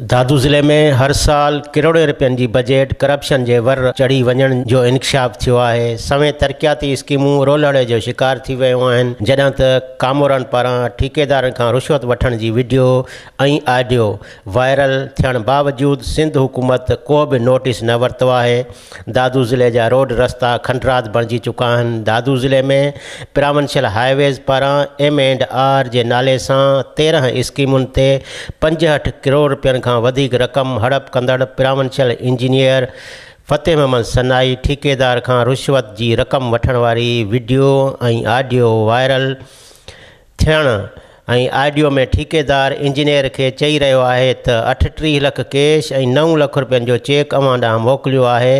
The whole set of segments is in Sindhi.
دادو ضلعي ۾ هر سال ڪروڙين رپين جي بجيٽ ڪرپشن جي ور چڙهي وڃڻ جو انڪشاف ٿيو آهي، سوين ترقياتي اسڪيمون رولهڙي جو شڪار ٿي ويون آهن، جڏهن ته ڪامورن پاران ٺيڪيدارن کان رشوت وٺڻ جي وڊيو ۽ آڊيو وائرل ٿيڻ باوجود سنڌ حڪومت ڪو به نوٽيس نه ورتو آهي، دادو ضلعي جا روڊ رستا کنڊرات بڻجي چڪا آهن، دادو ضلعي ۾ پراونشل هاء ويز پاران ايم اينڊ آر جي نالي سان 13 اسڪيمن تي 65 ڪروڙ رپين کان وڌيڪ رقم هڙپ ڪندڙ پراونشل انجنيئر فتح محمد سنائي ٺيڪيدار کان رشوت جي رقم وٺڻ واري وڊيو ۽ آڊيو وائرل ٿيڻ ۽ آڊيو ۾ ٺيڪيدار انجنيئر کي چئي رهيو آهي ته 38 لک ڪيش ۽ 9 لک رپين جو چيڪ اوهان ڏانهن موڪليو آهي،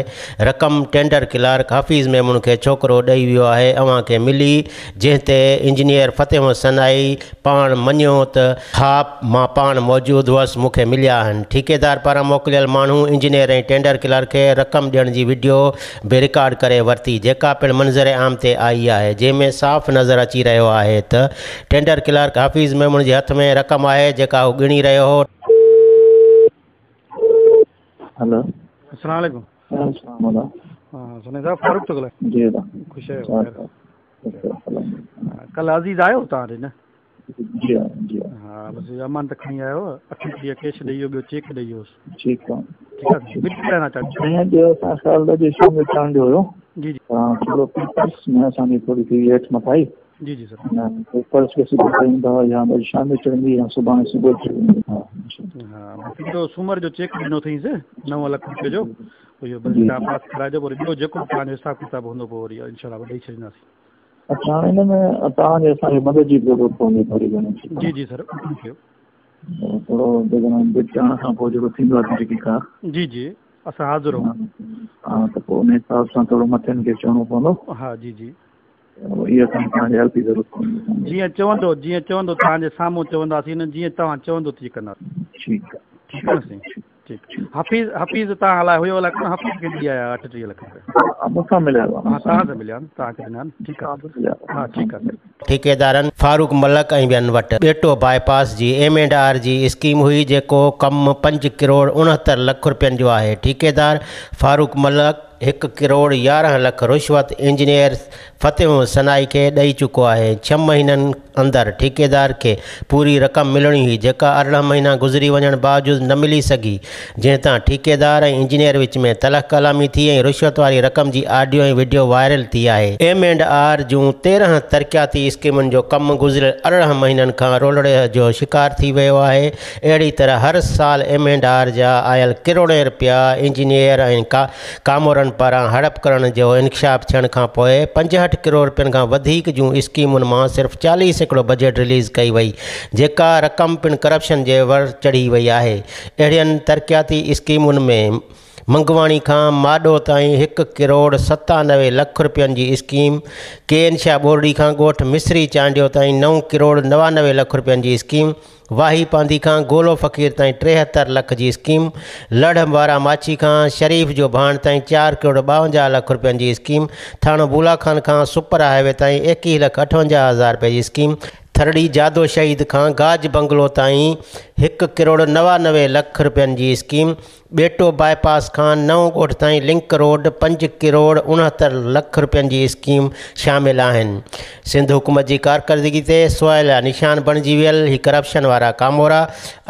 رقم ٽينڊر ڪلارڪ حفيظ ميمڻ کي ڇوڪرو ڏئي ويو آهي اوهان کي ملي، جنهن تي انجنيئر فتح محمد سنائي پاڻ مڃيو ته ها مان پاڻ موجود هئس مون کي مليا آهن، ٺيڪيدار پاران موڪليل ماڻهو انجنيئر ۽ ٽينڊر ڪلارڪ کي رقم ڏيڻ جي وڊيو به رڪارڊ ڪري ورتي جيڪا پڻ منظر عام تي آئي آهي جنهن ۾ صاف نظر اچي رهيو آهي ته ٽينڊر ڪلارڪ حفيظ ميمڻ جي هٿ ۾ رقم آهي جيڪا هو ڳڻي رهيو هو. هلو. السلام عليڪم. وعليڪم السلام مولا. ها سني صاحب فاروق ٿو ڳالهايان. جي ادا. خوش آهيو خير. ڪل عزيز آيو توهان ڏي نه. جي ها جي ها. ها بس امانت کڻي آيو 38 ڪيش ڏئي ويو ٻيو چيڪ ڏئي ويوس. ٺيڪ آ. ٺيڪ آ بل ڪرائڻا چاچا. سائين اڄ اسان خيال ته اڄ شام جو چڙهڻ جو هيو. جي جي. ها ٿورو پيپرس ۾ اسان جي ٿوري ٿي هيٺ مٿائي. جي جي سر. نه پيپرس کي سڌو ڪيون ٿا يا اڄ شام جو چڙهندي يا سڀاڻي صبح چڙهندي. ها ها بس هڪڙو سومر جو چيڪ ڏنو اٿئينس 9 لک روپيه جو اهو بس توهان پاس ڪرائجو پوء وري ٻيو جيڪو به توهان جو حساب ڪتاب هوندو پوء وري انشاء الله ڏئي ڇڏينداسين. اڇا هاڻي هن ۾ توهان جي اسان کي مدد جي ضرورت پوندي ٿوري گهڻي. جي جي سر حڪم ڪيو. ٿورو جيڪڏهن بڊ چڙهڻ کان پوء جيڪو ٿيندو آهي جيڪي ڪار. جي جي اسان حاضر آهيون. ها ته پوء ان حساب سان ٿورو مٿين کي چوڻو پوندو. ها جي جي. اها اسان کي توهان جي هيلپ جي ضرورت پوندي. جيئن چوندو جيئن چوندو توهان جي سامهون چونداسين نه جيئن توهان چوندو تيئن ڪنداسين. ٺيڪ آهي. ٺيڪ آهي نه سائين. ٺيڪ حفيظ حفيظ توهان الائي هيو الائي ڪونه حفيظ کي ڏئي آيا 38 لک روپيا. ها مون سان مليا هئا. ها توهان سان مليا توهان کي ڏنا ٺيڪ آهي ها ٺيڪ آهي. ٺيڪيدارن فاروق ملڪ ۽ ٻين وٽ ٻيٽو باء پاس جي ايم اينڊ آر جي اسڪيم هئي جيڪو ڪم 5 ڪروڙ 69 لک روپين جو آهي ٺيڪيدار فاروق ملڪ 1 ڪروڙ 11 لک رشوت انجنيئر فتح محمد سنائي کي ڏئي چڪو آهي، ڇهه مهينن اندر ٺيڪيدار کي پوري رقم ملڻي هئي جيڪا 18 مهينا گذري وڃڻ باوجود نه ملي سگهي، جنهن تان ٺيڪيدار ۽ انجنيئر وچ ۾ تلخ ڪلامي ٿي ۽ رشوت واري رقم جي آڊيو ۽ وڊيو وائرل ٿي آهي. ايم اينڊ آر جون 13 ترقياتي اسڪيمن جو ڪم گذريل 18 مهينن کان رولڙي جو شڪار ٿي ويو آهي، اهڙي طرح هر سال ايم اينڊ آر جا آيل ڪروڙين رپيا انجنيئر ۽ ڪامورن پاران هڙپ ڪرڻ جو انڪشاف ٿيڻ کان پوء 65 ڪروڙ رپين کان وڌيڪ جون اسڪيمن مان صرف 40% بجيٽ رليز ڪئي وئي جيڪا رقم پڻ ڪرپشن جي ور چڙهي وئي آهي اهڙين ترقياتي اسڪيمن ۾ منگواڻي کان ماڏو تائين 1 ڪروڙ 97 لک رپين جي اسڪيم، ڪي اين شاهه ٻورڙي کان ڳوٺ مصري چانڊيو تائين 9 ڪروڙ 99 لک رپين جي اسڪيم، واهي پانڌي کان گولو فقير تائين 73 لک جي اسڪيم، لڙهه وارا ماڇي کان شريف جو ڀاڻ تائين 4 ڪروڙ 52 لک رپين جي اسڪيم، ٿاڻو بولا خان کان سپر هاء وي تائين 21 لک 58 هزار رپين جي اسڪيم، ٿرڙي جادو شهيد کان گاج بنگلو تائين 1 ڪروڙ 99 لک رپين جي اسڪيم، ٻيٽو باء پاس کان نئون ڳوٺ تائين لنڪ روڊ 5 ڪروڙ 69 لک رپين جي اسڪيم شامل آهن. سنڌ حڪومت جي ڪارڪردگي تي سواليا نشان بڻجي ويل هي ڪرپشن وارا ڪامورا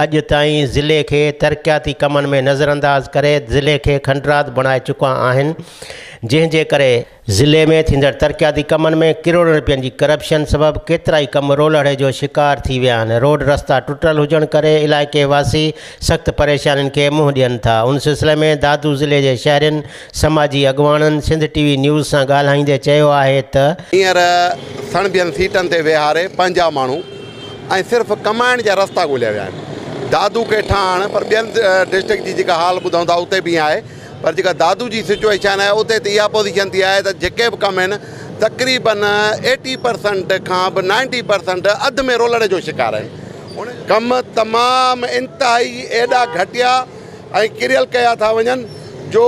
اڄ تائين ضلعي کي ترقياتي ڪمن ۾ نظرانداز ڪري ضلعي کي کنڊرات بڻائي چڪا آهن جنهن جي ڪري ضلعي ۾ ٿيندڙ ترقياتي ڪمن ۾ ڪروڙين رپين جي ڪرپشن سبب ڪيترائي ڪم رولهڙي جو شڪار ٿي ويا آهن، روڊ رستا ٽٽل هجڻ ڪري علائقي واسي سخت پريشانين کي منهن ڏين ٿا، ان سلسلي ۾ دادو ضلعي جي شهرين، سماجي اڳواڻن سنڌ ٽي وي نيوز سان ڳالهائيندي چيو آهي ته. هينئر سڻڀين سيٽن تي ويهاري پنهنجا ماڻهو ۽ صرف ڪمائڻ جا رستا ڳوليا ويا آهن، دادو کي ٺاهڻ پر ٻين ڊسٽرڪٽ جي جيڪا حال ٻڌون ٿا اتي به ائين آهي. پر جيڪا دادو جي سچوئيشن آهي اتي ته اها پوزيشن ٿي آهي ته جيڪي به ڪم آهن تقريبن ايٽي پرسنٽ کان به نائنٽي پرسنٽ اڌ ۾ رولڙي جو شڪار آهن. ڪم تمام انتهائي ايڏا گهٽيا ۽ ڪريل ڪيا ٿا وڃن جو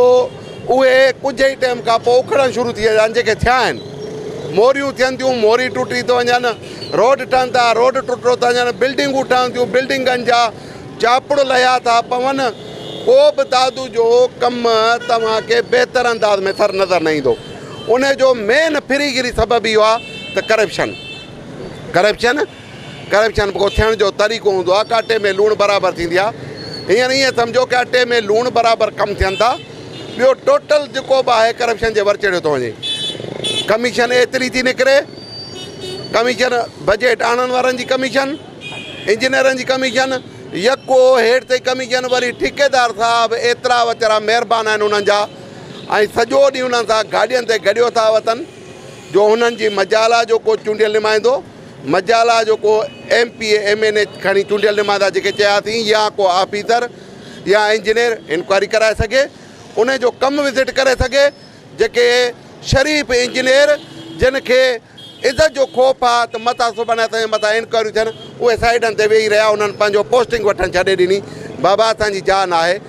اهي ڪجهه ئي ٽائيم کان پوء اکڙڻ شروع ٿي ويا آهن جيڪي ٿيا آهن موريون ٿين ٿيون موري ٽٽي ٿو وڃن روڊ ٺهن ٿا روڊ ٽٽو ٿا وڃن بلڊنگون ٺهن ٿيون بلڊنگن جا چاپڙ لهيا ٿا پون، ڪو به دادو جو ڪم توهان کي بهتر انداز ۾ سر نظر نه ايندو. ان جو مين ڦريگري سبب اهو آهي ته ڪرپشن ڪرپشن ڪرپشن ڪو ٿيڻ جو طريقو هوندو آهي، ڪه اٽي ۾ لوڻ برابر ٿيندي آهي. هينئر ائين سمجهو ڪه اٽي ۾ لوڻ برابر ڪم ٿين ٿا، ٻيو ٽوٽل جيڪو به آهي ڪرپشن جي ور چڙهيو ٿو وڃي. ڪميشن ايتري ٿي نڪري، ڪميشن بجيٽ آڻڻ وارن جي ڪميشن، انجنيئرن جي ڪميشن، يڪو هيٺ تي ڪميشن، وري ٺيڪيدار صاحب ايترا ويچارا مهربان آهن انهن جا ۽ سڄو ڏينهن انهن سان گاڏين تي گڏيو ٿا وتن جو هنن جي مجال آ جو ڪو چونڊيل نمائندو، مجال آ جو ڪو M P A M N A کڻي چونڊيل نمائندا جيڪي چياسين يا ڪو آفيسر يا انجنيئر انڪوائري ڪرائي سگهي، ان جو ڪم وزٽ ڪري سگهي. جيڪي شريف انجنيئر جن کي عزت جو خوف آ ته متان سڀاڻي اسان جي مٿان انڪوائريون ٿين، اهي سائيڊن تي ويهي رهيا، انهن پنهنجو پوسٽنگ وٺڻ ڇڏي ڏني، بابا اسان جي جاء ناهي.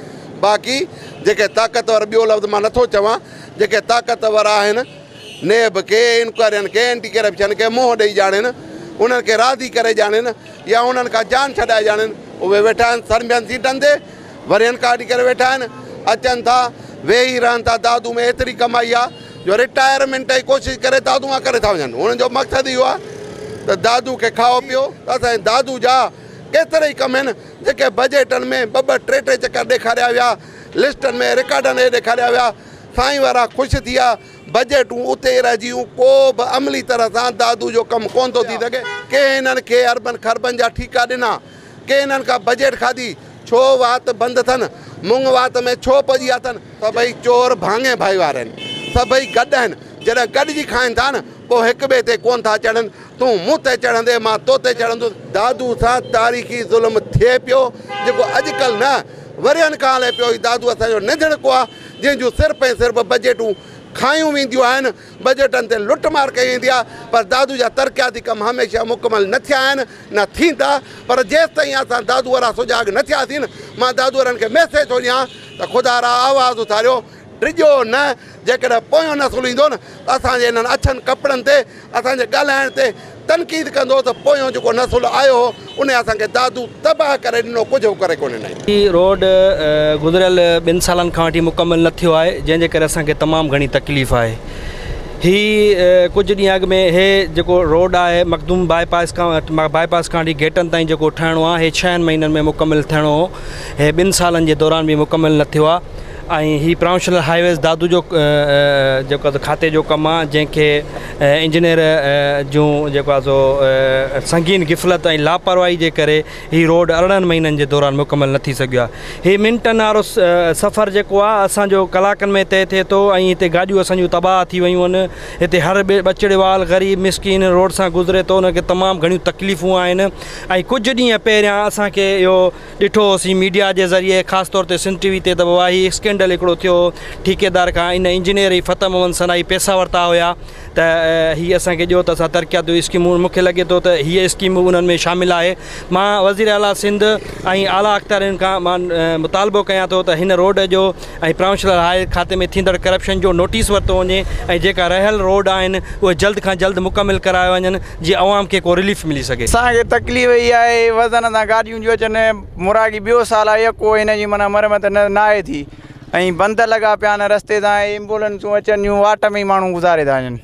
باقي جيڪي طاقتور، ٻيو لفظ مان نٿو چوان، جيڪي طاقتور آهن نيب کي، انڪوائرين کي، اينٽي ڪرپشن کي منهن ڏئي ڄاڻين، انهن کي راضي ڪري ڄاڻين يا انهن کان جان ڇڏائي ڄاڻين، اهي ويٺا آهن سرمين سيٽن تي، ورهين ڪاٽي ڪري ويٺا آهن، اچن ٿا ويهي رهن ٿا. دادو ۾ ايتري ڪمائي آ جو رٽائرمينٽ جي ڪوشش ڪري دادو مان ڪري ٿا وڃن. هنن جو مقصد اهو آ ته دادو کي کائو پيو. ته اسان جي دادو جا ڪيترا ئي ڪم آهن جيڪي بجيٽن ۾ ٻه ٻه ٽي ٽي چڪر ڏيکاريا ويا، لسٽن ۾ رڪارڊن ۾ ڏيکاريا ويا، سائين وارا خوش ٿي ويا، بجيٽون اتي ئي رهجي ويون، ڪو به عملي طرح سان دادو جو ڪم ڪونه ٿو ٿي سگهي. ڪنهن هنن کي اربن کربن جا ٺيڪا ڏنا، ڪنهن هنن کان بجيٽ کاڌي، ڇو وات بند اٿن، مڱ وات ۾ ڇو پڄي ويا اٿن. سڀئي چور ڀاڱي ڀائيوار آهن، سڀئي گڏ آهن، جڏهن گڏجي کائن ٿا نه پوء هڪ ٻئي تي ڪونه ٿا چڙهن، تون مون تي چڙهندي مان تو تي چڙهندس. دادو سان تاريخي ظلم ٿئي پيو جيڪو اڄڪلهه نه ورهين کان هلي پيو. هي دادو اسان جو نڌڻڪو آهي جنهن جون صرف ۽ صرف بجيٽون کايون وينديون آهن، بجيٽن تي لٽ مار ڪئي ويندي آهي، پر دادو جا ترقياتي ڪم هميشه مڪمل نه ٿيا آهن نه ٿيندا. پر جيستائين اسان دادو وارا سجاڳ نه ٿياسين، مان دادو وارن کي ميسيج ٿو ڏيان ته خدا را آواز اٿاريو، ڊڄو نه، جيڪڏهن پويون نسل ايندو نه ته اسان جي انهن اڇن ڪپڙن تي، اسان جي ڳالهائڻ تي تنقيد ڪندو ته پويون جيڪو نسل آيو هو انهي اسان کي دادو تباهه ڪري ڏنو، ڪجهه به ڪري ڪونه ڏنائين. هي روڊ گذريل ٻن سالن کان وٺي مڪمل نه ٿيو آهي، جنهن جي ڪري اسان کي تمام گهڻي تڪليف آهي. هي ڪجهه ڏينهن اڳ ۾ هي جيڪو روڊ آهي مخدوم باء پاس کان باء پاس کان وٺي گيٽن تائين جيڪو ٺهڻو آهي، هي ڇهن مهينن ۾ مڪمل ٿيڻو هو، هي ٻن سالن جي دوران به مڪمل نه ٿيو آهي. ۽ هي پراونشنل هاء ويز دادو جو جيڪو آهي کاتي جو ڪم آهي، جنهن کي انجنيئر جون جيڪو آهي سو سنگين غفلت ۽ لاپرواهي جي ڪري هي روڊ 18 مهينن جي دوران مڪمل نه ٿي سگهيو آهي. هي منٽن وارو سفر جيڪو آهي اسان جو ڪلاڪن ۾ طئي ٿئي ٿو ۽ هتي گاڏيون اسان جون تباهه ٿي ويون آهن. هتي هر ٻچڙيوال غريب مسڪين روڊ سان گذري ٿو، ان کي تمام گهڻيون تڪليفون آهن. ۽ ڪجهه ڏينهن پهريان اسان کي اهو ڏٺو هوسين ميڊيا جي ذريعي خاص طور تي سنڌ ٽي وي تي ته بابا هي اسڪينڊل هڪڙو ٿيو هو، ٺيڪيدار کان ان انجنيئر ئي فتح محمد سنائي پئسا ورتا هيا ته هي اسان کي ڏيو ته اسان ترقيات جون اسڪيمون، مون کي لڳي ٿو ته هيء اسڪيم به انهن ۾ شامل آهي. مان وزير اعليٰ سنڌ ۽ اعليٰ اختيارين کان مان مطالبو ڪيان ٿو ته هن روڊ جو ۽ پراونشنل هاء کاتي ۾ ٿيندڙ ڪرپشن جو نوٽيس ورتو وڃي ۽ جيڪا رهيل روڊ آهن اهي جلد کان جلد مڪمل ڪرايا وڃن جيئن عوام کي ڪو رليف ملي سگهي. اسان کي تڪليف اها آهي وزن سان گاڏيون جو اچن مراڳي ٻيو سال آهي يڪو هن جي معنيٰ مرمت نه ناهي ٿي ۽ بند لڳا پيا آهن رستي تان ايمبولنسون اچن ٿيون واٽ ۾ ئي ماڻهو گذاري ٿا وڃن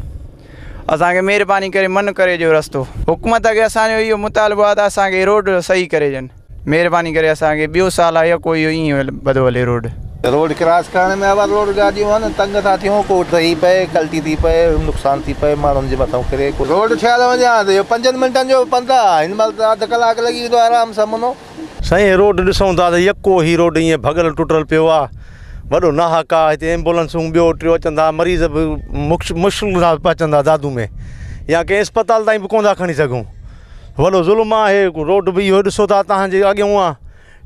اسان کي مهرباني ڪري من ڪري ڏيو رستو حڪومت کي اسان جو اهو مطالبو آهي ته اسان کي روڊ صحيح ڪري ڏين مهرباني ڪري اسان کي ٻيو سال آهي يڪو اهو ائين ٻڌو هلي روڊ. روڊ ڪراس ڪرڻ ۾ اوور لوڊ گاڏيون آهن تنگ ٿا ٿيون ڪو ڊهي پئي ڪلٽي ٿي پئي نقصان ٿي پئي ماڻهن جي مٿان ڪري ڪو روڊ ٺهيل هجي ها ته اهو پنجن منٽن جو پنڌ آهي هن مهل ته اڌ ڪلاڪ لڳي ويندو آرام سان منو. سائين هي روڊ ڏسون ٿا ته يڪو هي روڊ ائين ڀڳل ٽٽل پيو آ وڏو ناحق آ هتي ايمبولنسون ٻيو ٽيو اچن ٿا مريض به مشڪل سان پهچن ٿا دادو ۾ يا ڪنهن اسپتال تائين به ڪونه ٿا کڻي سگهون وڏو ظلم آ هي روڊ به اهو ڏسو ٿا تهان جي اڳيون آ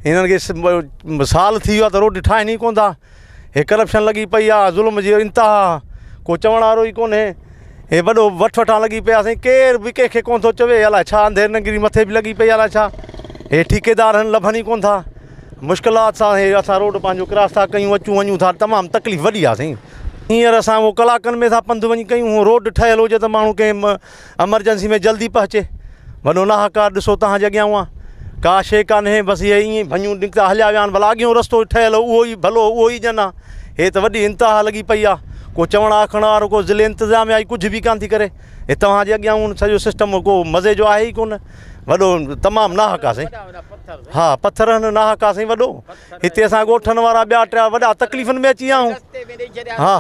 هنن کي سال ٿي ويو آ ته روڊ ٺاهين ئي ڪونه ٿا هي ڪرپشن لڳي پئي آ ظلم جي انتها آ ڪو چوڻ وارو ئي ڪونهي هي وڏو وٺ وٺان لڳي پئي آ سائين ڪير به ڪنهن کي ڪونه ٿو چوي الائي ڇا انڌير نگري مٿي به لڳي پئي آ الائي ڇا هي ٺيڪيدار هن لڀن ئي ڪونه ٿا مشڪلات سان هي اسان روڊ پنهنجو ڪراس ٿا ڪيون اچون وڃون ٿا تمام تڪليف وڏي آ سائين هينئر اسان اهو ڪلاڪن ۾ ٿا پنڌ وڃي ڪيون روڊ ٺهيل هجي ته ماڻهو ڪنهن ايمرجنسي ۾ جلدي پهچي. وڏو ناحق آ ڏسو تهان جي اڳيان آ. ڪا شيءِ ڪانهي، بس اهي ائين ئي ڀڃون نڪتا هليا ويا آهن. ڀلا اڳيون رستو ٺهيل هو اهو ئي ڀلو، اهو ئي ڄن آهي. هي ته وڏي انتها لڳي پئي آهي. ڪو چوڻ آکڻ وارو ڪو ضلعي انتظاميا ئي ڪجهه به ڪانه ٿي ڪري. هي توهان جي اڳيان سڄو سسٽم ڪو مزي جو آهي ئي ڪونه. وڏو تمام ناحق آهي سائين. ها پٿر آهن، ناحق آهي سائين وڏو. هتي اسان ڳوٺن وارا ٻيا ٽيا وڏا تڪليفن ۾ اچي ويا آهيون. ها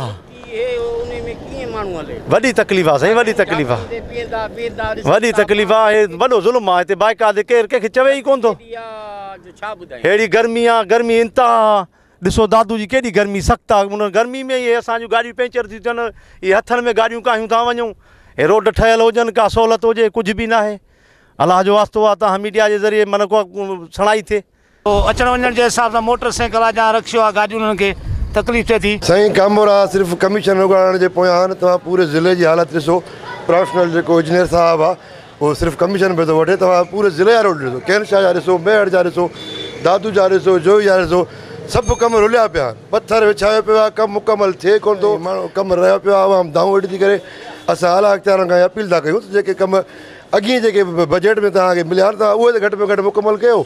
وڏي تڪليف آهي سائين، وڏي تڪليف آهي، وڏي تڪليف آهي. وڏو ظلم آهي هتي بائيڪا تي، ڪير ڪنهن کي چوي ئي ڪونه ٿو. ههڙي گرمي آهي، گرمي انتها آهي. ڏسو دادو جي ڪيڏي گرمي سخت آهي. ان گرمي ۾ اهي اسان جون گاڏيون پنچر ٿيون ٿين، اهي هٿن ۾ گاڏيون ڪاهيون ٿا وڃون. هي روڊ ٺهيل هجن، ڪا سهولت هجي، ڪجهه به ناهي. الله جو واسطو آهي توهان ميڊيا جي ذريعي من ڪو سڻائي ٿئي. اچڻ وڃڻ جي حساب سان موٽر سائيڪل آ يا رڪشو آ، گاڏيون انهن کي تڪليف ٿئي ٿي. سائين ڪامورا صرف ڪميشن اڳاڙڻ جي پويان آهن. توهان پوري ضلعي جي حالت ڏسو، پروفيشنل جيڪو انجنيئر صاحب آ اهو صرف ڪميشن پيو ٿو وٺي. توهان پوري ضلعي جا روڊ ڏسو، ڪين شاهه جا ڏسو، ميهڙ جا ڏسو، دادو جا ڏسو، جوهي جا ڏسو، سڀ ڪم رليا پيا آهن. پٿر وڇايو پيو آهي، ڪم مڪمل ٿئي ڪونه ٿو، ماڻهو ڪم رهيو پيو آهي، عوام دانهون ويٺي ٿي ڪري. اسان اعليٰ اختيارن کان اپيل ٿا ڪيون ته جيڪي ڪم اڳي جيڪي بجيٽ ۾ توهان کي مليا آهن توهان اهي ته گهٽ ۾ گهٽ مڪمل ڪيو.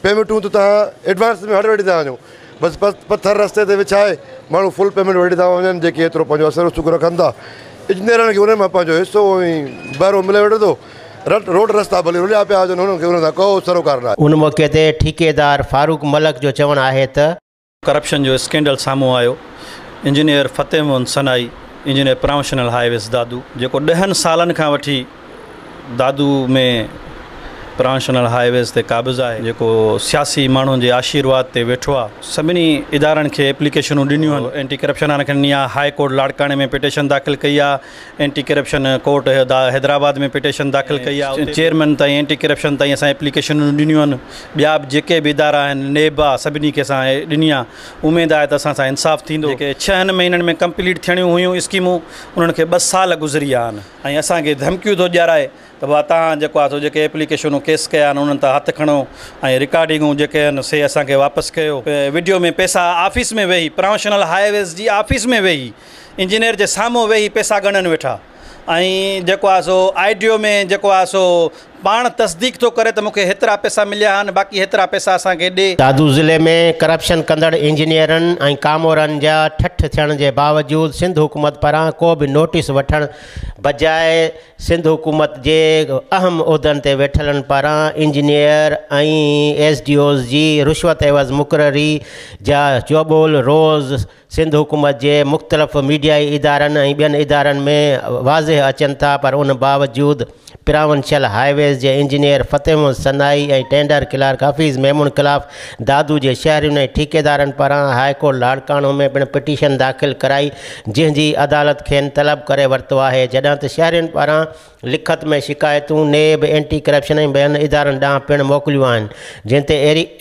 پيمينٽون ته توهان ايڊوانس ۾ هڙ وٺي ٿا وڃو، بس پٿر رستي تي وڇائي ماڻهو فل پيمينٽ وٺي ٿا وڃن. جيڪي ايترو پنهنجو اثر رسوخ رکن ٿا انجنيئرن کي انهن مان پنهنجو حصو ۽ بهرو ملي وٺي ٿو. روڊ رستا ڀلي رليا پيا هجن، هنن کي انهن سان ڪو سروڪار ناهي. ان موقعي تي ٺيڪيدار فاروق ملڪ جو چوڻ آهي ته. ڪرپشن جو اسڪينڊل سامهون آيو، engineer Fateh Muhammad Sanai, engineer provincial highways Dadu, جيڪو 10 سالن کان وٺي دادو ۾ پراونشنل هاء ويز تي قابض آهي، جيڪو سياسي ماڻهن جي آشيرواد تي ويٺو آهي، سڀني ادارن کي ايپليڪيشنون ڏنيون آهن، اينٽي ڪرپشن وارن کي ڏني آهي، هاء ڪورٽ لاڙڪاڻي ۾ پٽيشن داخل ڪئي آهي، anti corruption court Hyderabad ۾ petition داخل ڪئي آهي، چيئرمين تائين اينٽي ڪرپشن تائين اسان ايپليڪيشنون ڏنيون آهن، ٻيا به جيڪي به ادارا آهن، نيب آهي، سڀني کي اسان ڏني آهي، اميد آهي ته اسان سان انصاف ٿيندو. جيڪي 6 مهينن ۾ ڪمپليٽ ٿيڻيون هيون اسڪيمون انهن کي 2 سال گذري ويا آهن ۽ اسان کي ڌمڪيون ٿو ڏيارائي ته ڀا توهان جيڪو آهي سو جيڪي ايپليڪيشنون ڪيس ڪيا آهن انهن تان هٿ کڻو ۽ رڪارڊنگون جيڪي آهن سي اسان کي واپس ڪيو. وڊيو ۾ پئسا آفيس ۾ ويهي پراونشنل هاء ويز جي آفيس ۾ ويهي انجنيئر جي سامهون ويهي پئسا ڳڻن ويٺا ۽ جيڪو آهي سو آڊيو ۾ جيڪو آهي سو پاڻ تصديق ٿو ڪري ته مون کي هيترا پئسا مليا آهن باقي هيترا پئسا اسان کي ڏي. دادو ضلعي ۾ ڪرپشن ڪندڙ انجنيئرن ۽ ڪامورن جا ٺٺ ٿيڻ جي باوجود سنڌ حڪومت پاران ڪو به نوٽيس وٺڻ بجاء سنڌ حڪومت جي اهم عهدن تي ويٺلن پاران انجنيئر ۽ ايس ڊي اوز جي رشوت عيوض مقرري جا چوٻول روز سنڌ حڪومت جي مختلف ميڊيائي ادارن ۽ ٻين ادارن ۾ واضح اچن ٿا پر ان باوجود پراونشل هاء ويز جي engineer Fateh Muhammad Sanai ۽ tender clerk Hafeez Memon خلاف دادو جي شهرين ۽ ٺيڪيدارن پاران هاء ڪورٽ لاڙڪاڻو ۾ پڻ پٽيشن داخل ڪرائي جنهن جي عدالت کين طلب ڪري ورتو آهي جڏهن ته شهرين پاران لکت ۾ شڪايتون نيب، اينٽي ڪرپشن ۽ ٻين ادارن ڏانهن پڻ موڪليون آهن جنهن تي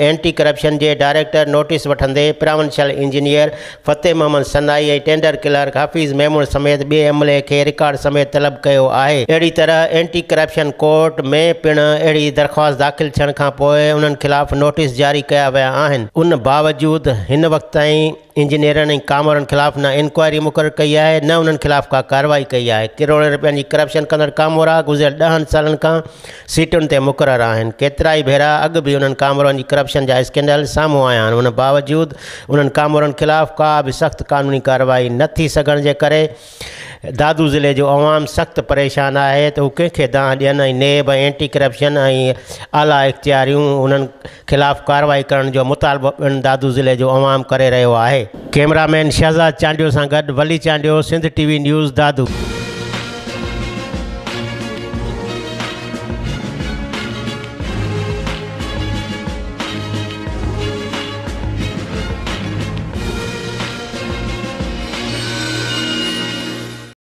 اينٽي ڪرپشن جي ڊائريڪٽر نوٽيس وٺندي provincial engineer Fateh Muhammad Sanai ۽ tender clerk Hafeez Memon سميت ٻئي عملي کي رڪارڊ سميت طلب ڪيو آهي. اهڙي طرح اينٽي ڪرپشن ڪورٽ ۾ پڻ اهڙي درخواست داخل ٿيڻ کانپوء انهن خلاف نوٽيس جاري ڪيا ويا آهن ان باوجود هن وقت تائين انجنيئرن ۽ ڪامورن خلاف نه انڪوائري مقرر ڪئي آهي نه انهن خلاف ڪا ڪارروائي ڪئي آهي. ڪروڙين رپين جي ڪرپشن ڪندڙ ڪامورا گذريل 10 سالن کان سيٽن تي مقرر آهن. ڪيترائي ڀيرا اڳ به انهن ڪامورن جي ڪرپشن جا اسڪينڊل سامهون آيا آهن ان باوجود انهن ڪامورن خلاف ڪا به سخت قانوني ڪارروائي نه ٿي سگهڻ جي ڪري دادو ضلعي جو عوام سخت پريشان آهي ته هو ڪنهن کي دانهن ڏين ۽ نيب ۽ اينٽي ڪرپشن ۽ اعليٰ اختياريون انهن خلاف ڪارروائي ڪرڻ جو مطالبو پڻ دادو ضلعي جو عوام ڪري رهيو آهي. ڪئميرا مين شهزاد چانڊيو سان گڏ Wali Chandio, Sindh T V news, Dadu.